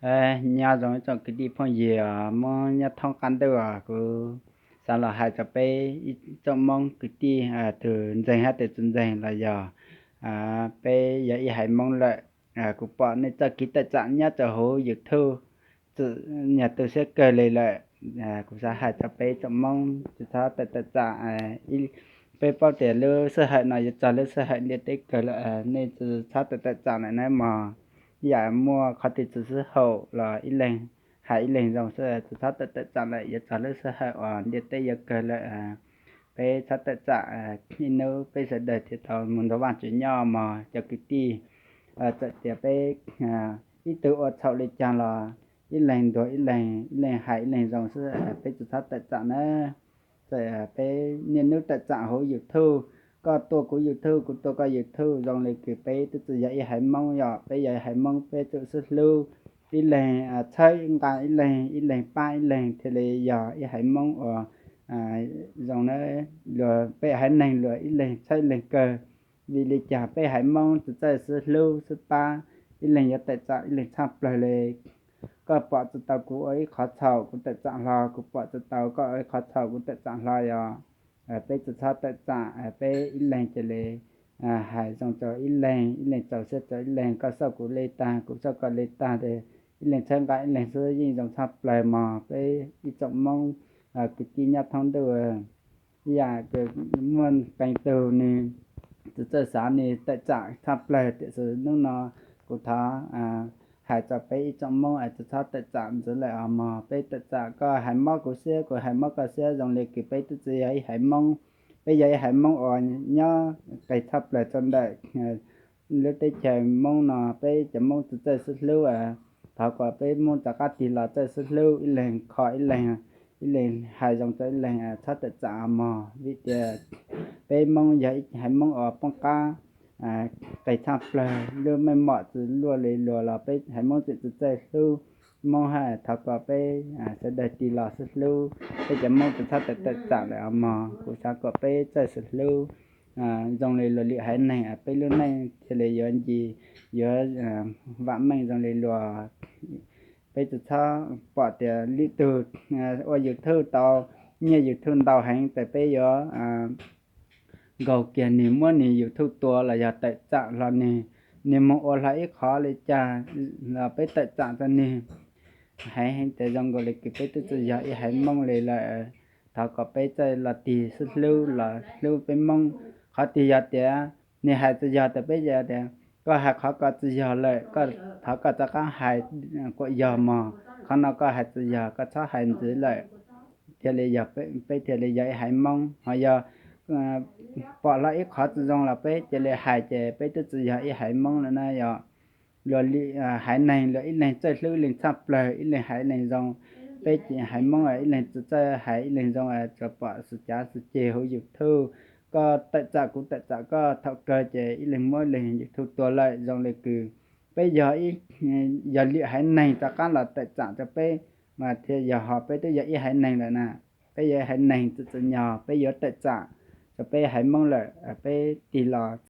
Nyob zoo ib tsoom kwv tij phooj ywg Hmoob nyob thoob qab ntuj os, kuv xav los hais rau peb ib tsoom Hmoob kwv tij, tus ntseeg hab tus tsis ntseeg los yog peb yog ib haiv Hmoob lawm. Kuv pom nej txoj kev tawm tsam nyob rau hauv YouTube txawm nyuag tu siab kawg li lawm. Kuv xav hais rau peb tsoom Hmoob tsis txhob tawm tawm tsam. Peb paub tias lub sij hawm no yuav txog lub sij hawm ntiaj teb kawg lawm, nej tsis txhob tawm tawm tsam lawm nawb mog. Yam muaj qhov twg tsis sib haum los ib leeg hais ib leeg zoo xwb, tsis txhob tawm tawm tsam lawm, yuav txog lub sij hawm uas ntiaj teb yuav kawg lawm. Peb txhob tawm tsam, ib hnub peb sawv daws thiaj tau mus nrog Vajtswv nyob mog cov kwv tij. Txawm tias peb ib tug ua txhaum li cas los ib leeg ntuas ib leeg, ib leeg hais ib leeg zoo xwb, peb tsis txhob tawm tsam na. Txawm peb niaj hnub tawm tsam hauv YouTube, koj tua kuv YouTube, kuv tua koj YouTube, zoo li kws peb twb tsis yog ib haiv Hmoob. Yog peb yog ib haiv Hmoob peb tsum sib hlub, ib leeg txhawb nqa ib leeg, ib leeg pab ib leeg thiaj li yog ib haiv Hmoob uas zoo na. Luag peb haiv neeg luag ib leeg txhawb ib leeg kawg. Vim li cas peb haiv Hmoob tsis txawj sib hlub sib pab, ib leeg yuav tawm tsam ib leeg tshaj plawg li. Koj pom tsis tau kuv ua ib qhov txhaum kuv tawm tsam hlo, kuv pom tsis tau koj ua ib qhov txhaum kuv tawm tsam hlo. Yog peb tsis txhob tawm tsam, peb ib leeg cia li hais zoo rau ib leeg, ib leeg txaus siab rau ib leeg. Koj xauj kuv li tag, kuv xauj koj li tag, ib leeg txhawb nqa ib leeg xwb yeej zoo tshaj plawg mog peb ib tsoom Hmoob kwv tij nyob thoob ntuj. Ib yam muaj qee tug nws tsis txawj xav, nws tawm tsam tshaj plawg, tiam sis hnub no kuv thov hais rau peb ib tsoom Hmoob es tsis txhob tawm tsam ntxiv lawm os mog. Peb tawm tsam, koj hais mob kuv siab, kuv hais mob koj siab, zoo li kws peb twb tsis yog ib haiv Hmoob. Peb yog ib haiv Hmoob uas nyob qis tshaj plawg rau ntawm lub teb chaws Hmoob no. Peb cov Hmoob tsis txawj sib hlub, thov kom peb Hmoob rov qab tig los txawj sib hlub, ib leeg kho ib leeg, ib leeg hais zoo rau ib leeg, txhob tawm tsam mog. Vim tias peb Hmoob yog ib haiv Hmoob uas poob qab qis tshaj plawg, lub meej mom tsis luaj li luag los peb haiv Hmoob tseem tsis txawj hlub Hmoob hab. Thov kom peb sawv daws tig los sib hlub, peb cov Hmoob tsis txhob tawm tawm tsam lawm os mog. Kuv xav kom peb txawj sib hlub zoo li luag lwm haiv neeg, peb lub neej thiaj li yuav nce, yuav vam meej zoo li luag. Peb tsis txhob pom tias lwm tug ua YouTube tau nyiaj YouTube ntau heev ces peb yuav nkaug kiag nws, muab nws YouTube tua los yog tawm tsam hlo nws, nws moog ua hlo ib qhov li cas los peb tawm tsam rau nws heev heev ces zoo nkaus li kws peb twb tsis yog ib haiv Hmoob li lawm. Thov kom peb txawj los tig sib hlub, los hlub peb Hmoob. Qhov twg yog tias nws hais tsis yog tas peb tias, koj hais qhov ko tsis yog lawm, thov koj rov qab hais kuas yog mog, qhov no koj hais tsis yog, koj txhob hais ntxiv lawm, thiaj li yog peb thiaj li yog ib haiv Hmoob. Ho yog pom hlo ib qhov tsis zoo los peb cia li hais ces peb twb tsis yog ib haiv Hmoob lawm na. Yog luag haiv neeg luag ib leeg txawj hlub ib leeg tshaj plawg, ib leeg hais ib leeg zoo, peb haiv Hmoob ib leeg tsis txawj hais ib leeg zoo, tsuas pom xwm cav xwm ceg hauv YouTube, koj tawm tsam kuv tawm tsam koj, thaum kawg ces ib leeg muab ib leeg YouTube tua lawm. Zoo li kws peb yog, yog lwm haiv neeg rov qab los tawm tsam rau peb mas thiaj yog, ho peb twb yog ib haiv neeg lawm na. Peb yog ib haiv neeg txwm txwm nyog peb yuav tawm tsam rau peb haiv Hmoob lawm, peb tig los